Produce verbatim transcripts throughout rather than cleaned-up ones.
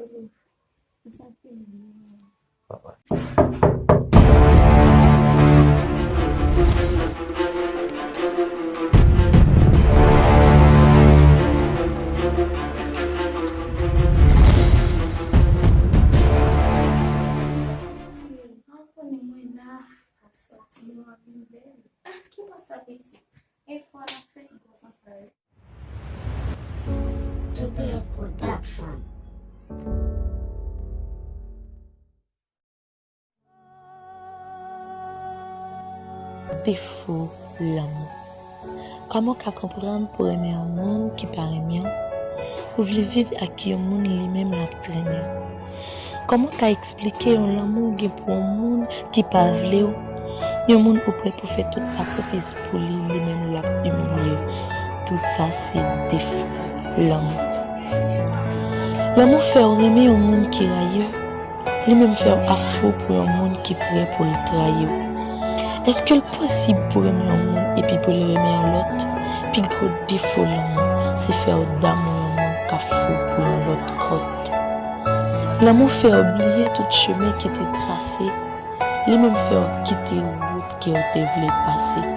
Ou santi m byen. Ou konnen mwen la, sòti an vin bèl. Ah, ki bò sa piti? Efò n ap fè, gwo konsa. T P F Production. Defo lanmou. Kòman w ka konprann pou renmen yon moun ki pa renmen w? Ou vle viv ak yon moun li menm l ap trennen w? Kòman w ka eksplike yon lanmou w gen pou yon moun ki pa vle w? Yon moun ou prè pou fè tout sakrifis pou li, li menm l ap imilye w. Tout sa se defo lanmou. Lanmou fè w renmen yon moun ki rayi w, li menm fè w ap fou pou yon moun ki prè pou l trayi w. Èske l posib pou renmen yon moun epi pou l renmen yon lòt? Pi gwo defo lanmou, se fè w damou yon moun k ap fou pou yon lòt kòt. Lanmou fè w bliye tout chemen ki te trase, li menm fè w kite wout ke w te vle pase.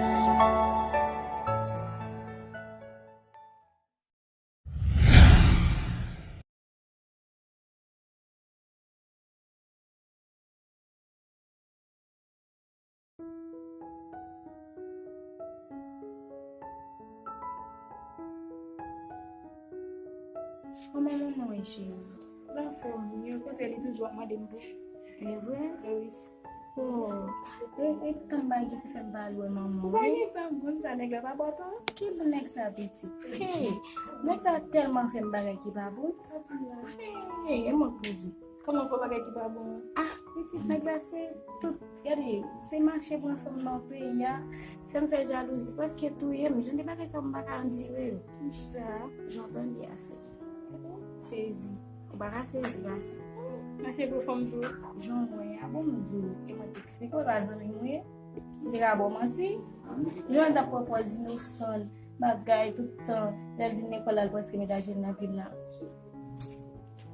Kòman manman w ye, cheri? L anfòm wi, okontrè li toujou ap mande m pou. E vre? Wi. Oh, e, e tan m pa gen ki fè m pa al wè manman w. Ou pa gen tan konn sa, nèg la pa bò tan. Ki bon nèg sa, pitit? Hey, nèg sa tèlman fè m bagay ki pa bon. Sa di la. Hey, e mwen k pou di. Kòman fè bagay ki pa bon? Ah, pitit, nèg la se tout. Gade, se mache pran fanm nan peyi a. Fè m fè jalouzi, prèske touye m. Jan de bagay sa m pa ka andire yo. Kisa? Jan w tande a se. Sezi. Ou pa ka sezi pase. Mache pou fanm tou. Jan w wè a, bon, m di w, e mwen te eksplike w, e pa zanmi m ou ye? Li te ka ba w manti. Jan l t ap pran pòz inosan l, bagay tout tan, lè l vin lekòl la, l prèske met ajenou nan pye m nan.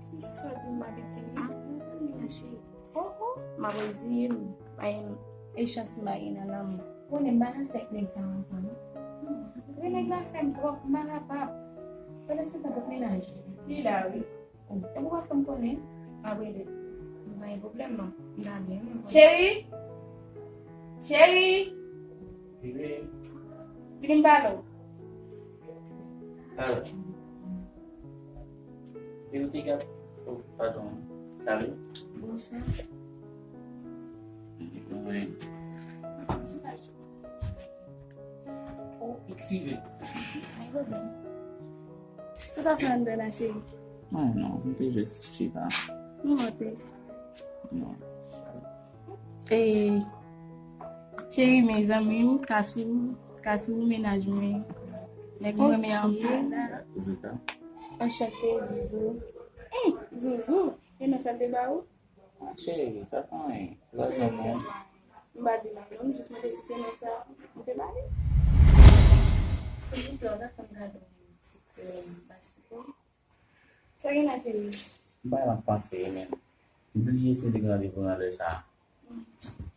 Kisa di m, ma pitit? Ah, m konn li a, cheri. Oh, oh, m ap reziye m. Pa gen e chans m pa gen nan lanmou. Ou konnen m pa nan sèk nèg sa ankò, non. Epi nèg la fè m twòp, m pa kapab. Pandan se tan, kot mennaj ou? Li la, wi. Oh, epi w pa fè m konnen? M ap rele. M pa gen pwoblèm, non. M ta byen, non. Cheri! Cheri! Vini m pale w. Talè. E ou te gad. Oh, padon. Salut. Bonswa. Wi. Oh, eskize. Pa gen pwoblèm. Sa w t ap fè anndan la, cheri? Non, non, m te jis chita. Non, tris. Non. E, cheri, mezanmi m, Kasou, Kasou, mennaj mwen. Nèg mwen renmen anpil. Zika. Anchante, Zouzou. Hmm, Zouzou, e non sa l te ba ou? Ah, cheri, sa pa anyen. Cheri, se pa anyen. M pa di mal non, m jis mande si se non sa ou te ba li. Si li te, w ta fè m gade yon ti pè, m pa sou. Sa gen la, cheri? M pa nan panse, men. M bliye si m te gen randevou nan lè sa a. Hmm.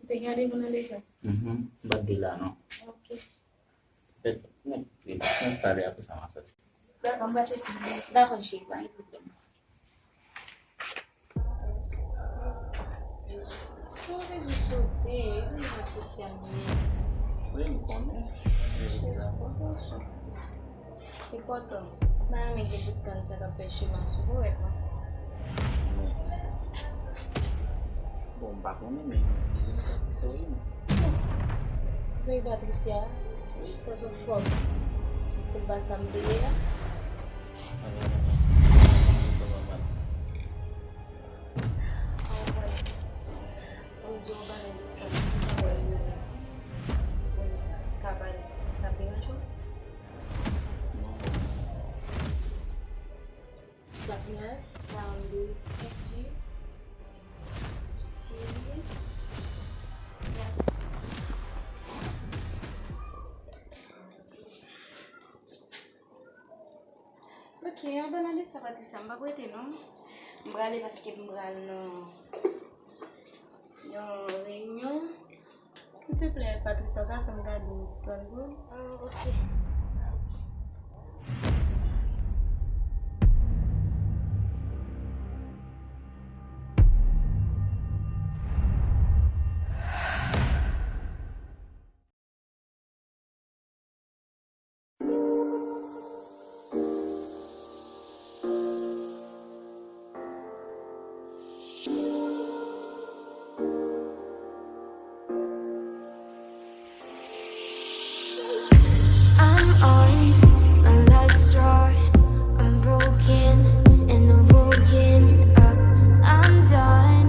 Ou te gen randevou nan lè sa a? Mhm. M pa t dwe la, non. Ok. Pèt, men, men, talè apre sa, m ap soti. Dakò, m pral chèche. Dakò, cheri, pa gen pwoblèm. Ou bezwen sote, e se Patricia li ye. Wi, m konnen. Cheri, pran prekosyon. Enpòtan. M pa renmen gen bout kann sa k ap fè chemen sou ponyèt mwen. Bon, m pa konnen, men li se yon Patricia, wi, non. Se yon Patricia? Wi. Sa se fòm pou l pa sanble a? Anyen, non. Sa pa mal. Anvoye. Ou di yon bagay de sa, si w pa wè l, ou ka pale. Sa ap deranje w? Non. Trannèf, karannde, ventuit. Cheri. Mèsi. Men Ok, anben m ap desann, Patricia, m p ap rete non. M prale paske m pral nan yon reyinyon. Silteplè, Patricia, w ka fè m gade yon tan pou? Ah, ok. I'm on my last straw. I'm broken and I'm woken up. I'm done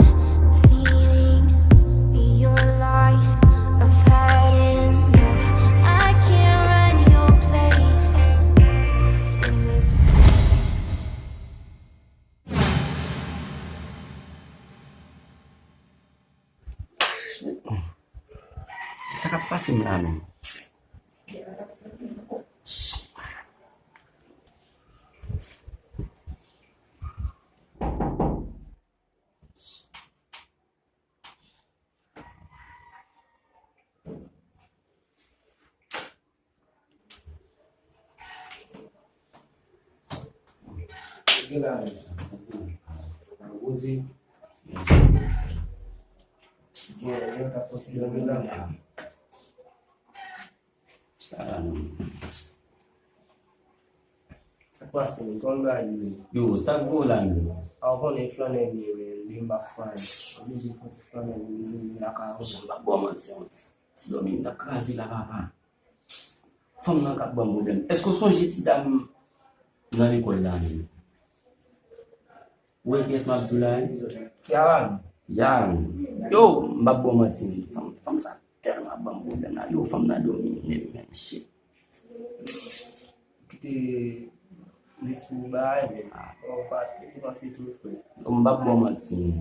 feeding your lies. I've had enough. I can't run your place in this. Sa k ap pase m la menm? Sa la menm. Sa k pase menm? Kòman bagay yo ye? Yo, sa k gen la menm? A, ou konnen flannè m ye menm, depi m pa flannè, oblije fè yon ti flannè pou m di m vin lakay ou. Jan m pa ba w manti, yon ti, ti dòmi m t ap kraze la, papa. Fanm nan k ap ban m pwoblèm. Èske w sonje ti dam nan lekòl la menm? Ou wè kiyès m ap di w la, wi? Kiara. Ya. Yo, m p ap ba w manti, men fanm, fanm sa tèlman ap ban m pwoblèm la. Yo, fanm nan domine m, men shit. Kite lespri w bay, men ou pa te panse tou, frè. Yo, m p ap ba w manti, men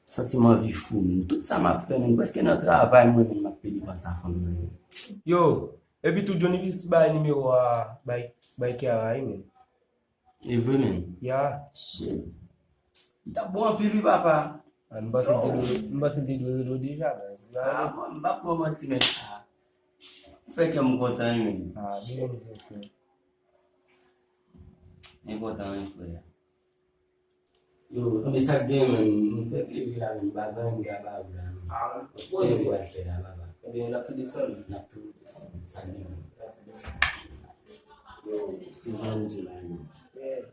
santi m anvi fou, men tout sa m ap fè, men prèske nan travay mwen, men m ap pede panse a fanm nan, men. Yo, epi tou Johnny Peace bay nimewo a, bay, bay Kiara, wi, men. E vre, men. Ya. Shit. Li t ap bon anpil, wi, papa. Ah, m panse m te dwe, m panse m te dwe rele w deja, guys. Ah, bon, m p ap ba w manti, men. Ah. Ou fè kè m kontan, wi, men. Ah, byen, byen, frè. Enpòtan, wi, frè. Yo, men sa k gen, men, nou fèk leve la, men, m pa gen anyen m ka ba ou la, men. Ah, wi. Poze. Kisa nou pral fè la, papa? Ebyen, n ap tou desann. N ap tou desann. Sa k gen, men. N ap tou desann. Yo, se jan m di la, men. Yeah.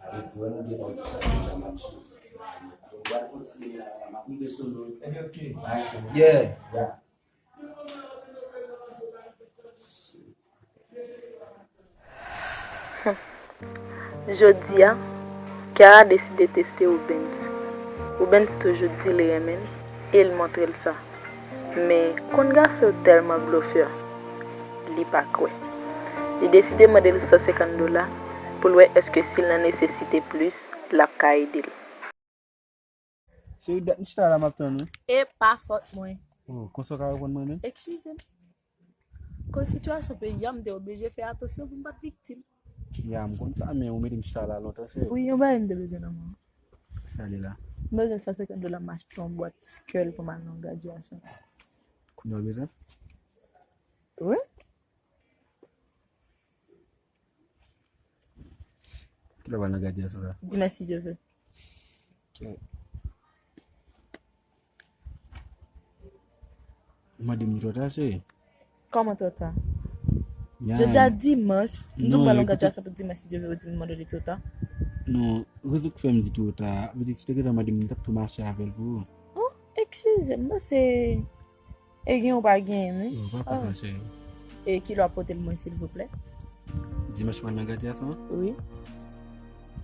Avèti wè nou gen kòm tout sa deja m ap jwe. Yo, m pral kontinye la, m ap rive sou nou. Ebyen, ok. Bay sou nou. Yeah. Yeah. Jodi a, Kiara deside teste Rubens. Rubens toujou di li renmen l e l montre l sa. Men, konn gason yo tèlman blofè, li pa kwè. Li deside mande l san senkant dola pou l wè èske si l nan nesesite plis, l ap ka ede l. Cheri, dat m chita la, m ap tann ou. E pa fòt mwen. Oh, konsa w ka reponn mwen menm? Eskize m. Koz sitiyasyon peyi a, m te oblije fè atansyon pou m pa t viktim. Ya, m konn sa, men ou mete m chita la lontan, cheri. Wi, yon bagay m te bezwen nan men w. Sa li la? M bezwen san senkant dola, m achte yon bwat Skell pou m al nan gradyasyon. Kounye a w bezwen? Wi. Kilè w pral nan gradyasyon sa? Dimanch, si Dye vle. Ok. Ou mande m li twò ta, cheri? Kòman twò ta? Ya. Jodi a dimanch, m di w pral nan gradyasyon pou dimanch, si Dye vle, ou di m mande li twò ta. Non, rezon k fè m di twò ta, petèt si w te gentan mande m, m t ap tou mache avè l pou ou. Oh, eskize m, non, se E gen ou pa genyen, wi. Yo, pa fè sa, cheri. E kilè w ap pote l mwen, silvouplè? Dimanch mwen nan gradyasyon an? Wi.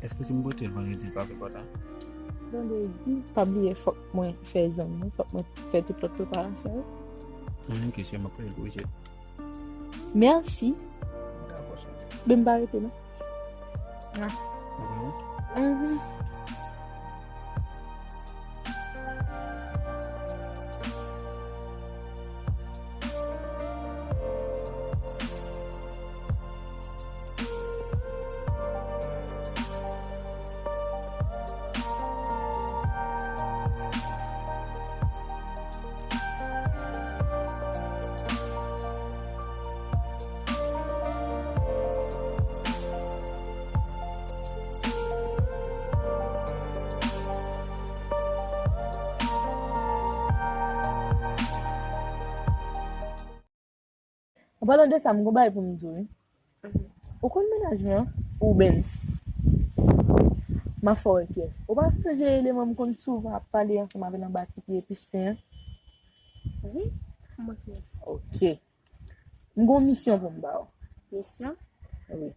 Èske si m pote l vandredi, l p ap enpòtan? Vandredi, pa bliye, fòk mwen fè zanmi, fòk mwen fè tout lòt preparasyon yo. Zanmi m kesyon, m ap poze l pou ou, cheri. Mèsi. Dakò, cheri. Men m pa rete, non. Ah. Mhm. Palan de sa, m gon bagay pou m di w, wi. Ou konn mennaj mwen an? Rubens. M ap fè w wè kiyès. Ou pa sonje eleman m konn souvan ap pale ansanm avè l anba ti pye epis pen an? Wi, m wè kiyès. Ok. M gon misyon pou m ba w. Misyon? Wi.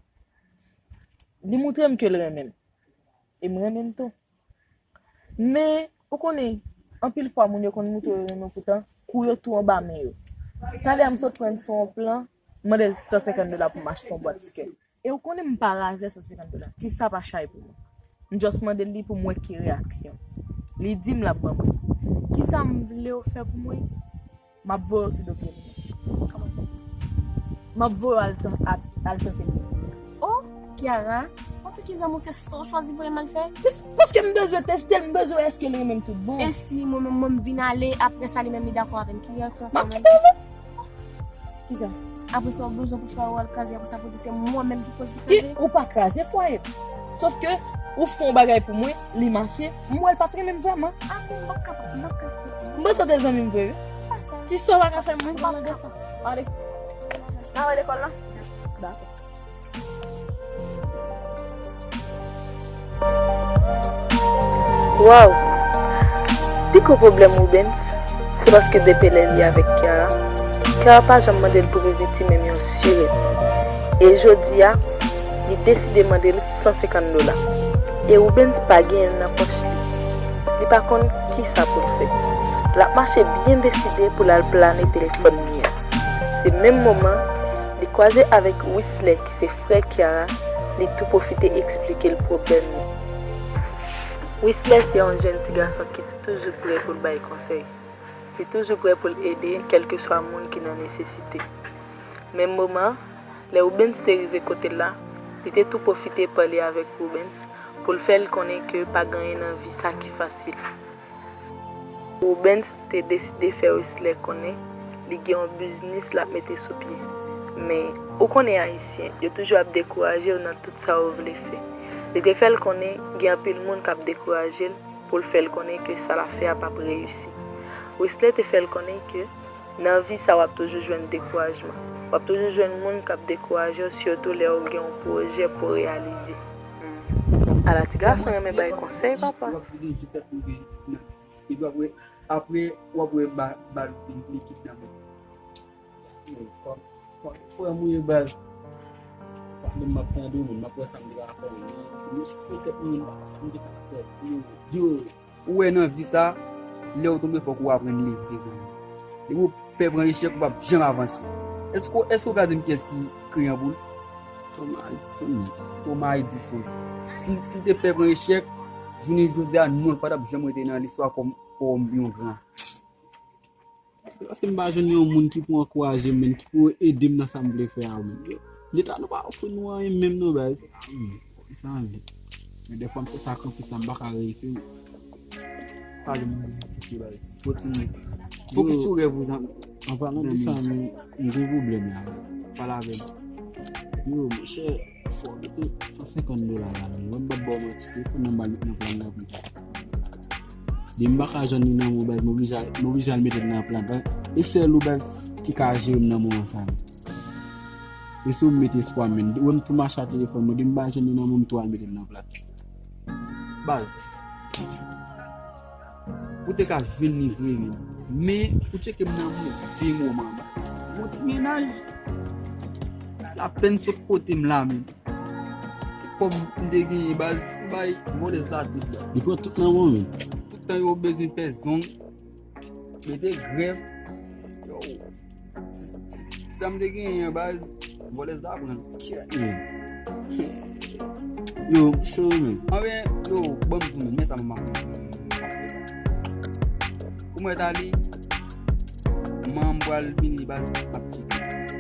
Li montre m ke l renmen m. E m renmen l tou. Men, ou konnen, anpil fwa moun yo konn montre yo renmen w poutan, kou yo tou anba men yo. Talè a m sot pran l sou yon plan, m mande l san senkant dola pou m achte yon bwat tikè. E ou konnen m pa razè san senkant dola. Ti sa pa chay pou mwen. M just mande l li pou m wè ki reyaksyon. Li di m l ap ban mwen. Kisa m vle w fè pou mwen? M ap voye w sou do pye m. Kòman sa? M ap voye w al tan-, al, al tanke l. Oh, Kiara, antanke zanmi w, se sa w chwazi voye m al fè? Pis-, paske m bezwen teste l, m bezwen wè èske l renmen m tout bon. E si mwen menm, mwen m vin ale, apre sa, li menm li dakò avè m, ki reyaksyon w fè mwen? M ap kite w, wi. Kisa? Apre sa, ou bezwen pou fwaye w al kraze, apre sa, pou di se mwen menm ki koz li kraze? Ki, ou pa kraze fwaye m. Sof ke, ou fè yon bagay pou mwen, li mache, m wè l pa t renmen m vrèman. Ah bon, m p ap kapab, m p ap kapab fè sa. M panse w te zanmi m vre, wi. Pa sa. Ti sa w pa ka fè m, mwen, m pa nan de sa. Ale. N a wè lekòl la? Dakò. Waw! Pi gwo pwoblèm Rubens, se paske depi lè li avèk Kiara, Kiara pa janm mande l pou reviti menm yon sirèt. E jodi a, li deside mande l san senkant dola. E Rubens pa genyen l nan pòch li. Li pa konn kisa pou l fè. L ap mache byen deside pou l al plane telefòn li an. Se menm moman, li kwaze avèk Wisley ki se frè Kiara, li tou pwofite eksplike l pwoblèm li. Wisley se yon jèn ti gason ki toujou prè pou l bay konsèy. Li toujou prè pou l ede, kèlkeswa moun ki nan nesesite. Menm moman, lè Rubens te rive kote l la, li te tou pwofite pale avèk Rubens pou l fè l konnen ke pa gen anyen nan vi sa ki fasil. Rubens te deside fè Wisley konnen li gen yon biznis l ap mete sou pye. Men, ou konnen Ayisyen, yo toujou ap dekouraje w nan tout sa w vle fè. Li te fè l konnen gen anpil moun k ap dekouraje l pou l fè l konnen ke sa l ap fè a p ap reyisi. Wisley te fè l konnen ke nan vi sa w ap toujou jwenn dekourajman. W ap toujou jwenn moun k ap dekouraje w, sitou lè w gen yon pwojè pou w reyalize. Ala ti gason renmen bay konsèy, papa. Epi apre, apre, w ap wè ba-, bal li, li kidnape. Frè m ou ye baz. Pale m, m ap tande w, men m ap wè sa m te ka fè w. Men, men sou fè tèt mwen, men m pa wè sa m te ka fè. Yo, yo. Ou wè nan vi sa, lè w tonbe fòk ou aprann leve, zanmi. Depi w pè pran echèk, ou p ap janm avanse. Èske, èske w ka di m kiyès ki kreye anboul? Thomas Edison. Thomas Edison. Si, si te pè pran echèk, jounen jodi a, non, l pa t ap janm rete nan listwa kòm, kòm yon gran. Se paske m pa jwenn yon moun ki pou ankouraje m, menm ki pou ede m nan sa m vle fè a, menm. Leta nou pa ofri nou anyen menm non, baz. Sa anvi. Men dèfwa m fè sakrifis la, m pa ka reyisi. Pale m, ok, baz. Kontinye. Fokis sou rèv ou, zanmi. An palan de sa, men, m gen pwoblèm la, baz. Pale avè m. Yo, monchè, fò w mete san senkant dola la, men. Mwen, m p ap ba w manti, telefòn nan m al met nan plan nan pou m. Depi m pa ka jwenn li nan men w, baz, m oblije al, m oblije al mete l nan plan. Baz, e sèl ou, baz, ki ka jere m nan moman sa, men. E sou m mete espwa m, men. Ou wè m tou mache a telefòn mwen, depi m pa jwenn li nan men w, m tou al mete l nan plan. Baz, ou te ka jwenn li vre, men. Men, ou tcheke m nan move moman, baz. Yon ti mennaj, lapenn sot kote m la, men. Ti kòb m te genyen, baz, m bay vòlèz la tout, baz. Li pran tout nan men w, men. Tout tan yo bezwen fè zong, mete grèf. Yo, ti, ti, ti sa m te genyen an, baz, vòlèz la pran. Kèt, men. Yo, cho, men. Anben, yo, ban m di w, men, men sa m ap fè. Pou mwen ta li, manman m pral vini, baz, ap tcheke.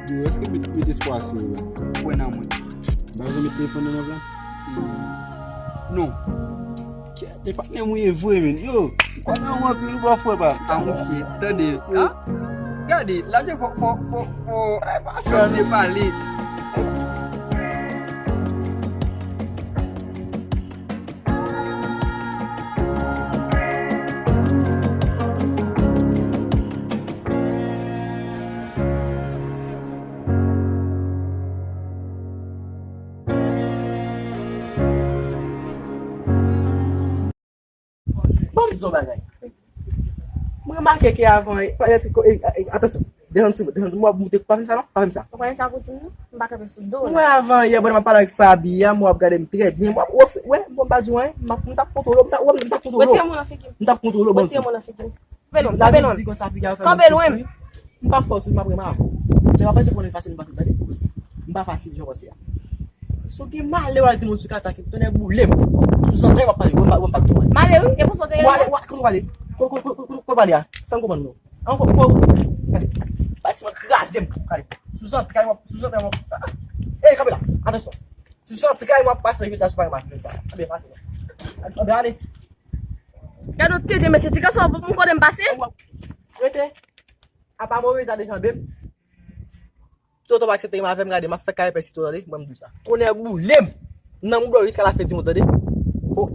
Yo, èske met, met espwa sou yo, baz? Ou kwè nan mwen? Baz, ou met telefòn nan nan plan? Non. Kèt, e patnè m ou ye vre, men. Yo, m kwè nan ou anpil, ou bò frè pa. A, monchè, tande. A, gade, la, fò, fò, fò, fò, e, pa sa m te pale. Ban m di w yon bagay. Mwen remake ke avan, e, e, e, atansyon, desann sou mwen, desann sou mwen, w ap moute, pa fè m sa non, pa fè m sa. Ou konnen sa pou di m non? M pa kanpe sou do w. Mwen avan yè, pandan m ap pale ak Fabi a, mwen w ap gade m trè byen, mwen w ap, wè, mwen pa di w anyen, m ap, m t ap kontwole w, m t ap, wè, m t ap kontwole w. Retire men w nan figi m. M t ap kontwole w, ban m di w. Retire men w nan figi m. Kanpe lwen, kanpe lwen. Kanpe lwen. M pa fòs, m ap renmen avè w. Men pa panse konnen fasil m pa tande. M pa fasil jan w panse a. Si w gen malè w al di moun sou katye a ki tonnè boule m. Sou zantray w ap pale, w ap, w ap di mwen. Malè wi, e pou sa w te rele? Kote w pale? Kote w pale a? Fè m konprann non. An, kote w pale? Batiman kraze m. Gade. Sou zantray w ap, sou zantray w ap. Ey, kanpe la. Atansyon. Sou zantray w ap pase jodi a, sou pa yon match jodi a. Anben pase non. Anben ale. Gade yon tete mesye, ti gason pou m kote m pase. Rete. Apa move zade janbe m. Toto pa aksepte gen m avè m, gade, m ap fè kare pèsito, tande, ban m di w sa. Tonnè boule m! Nan m dlo jiska la fen di mond, tande. Oh.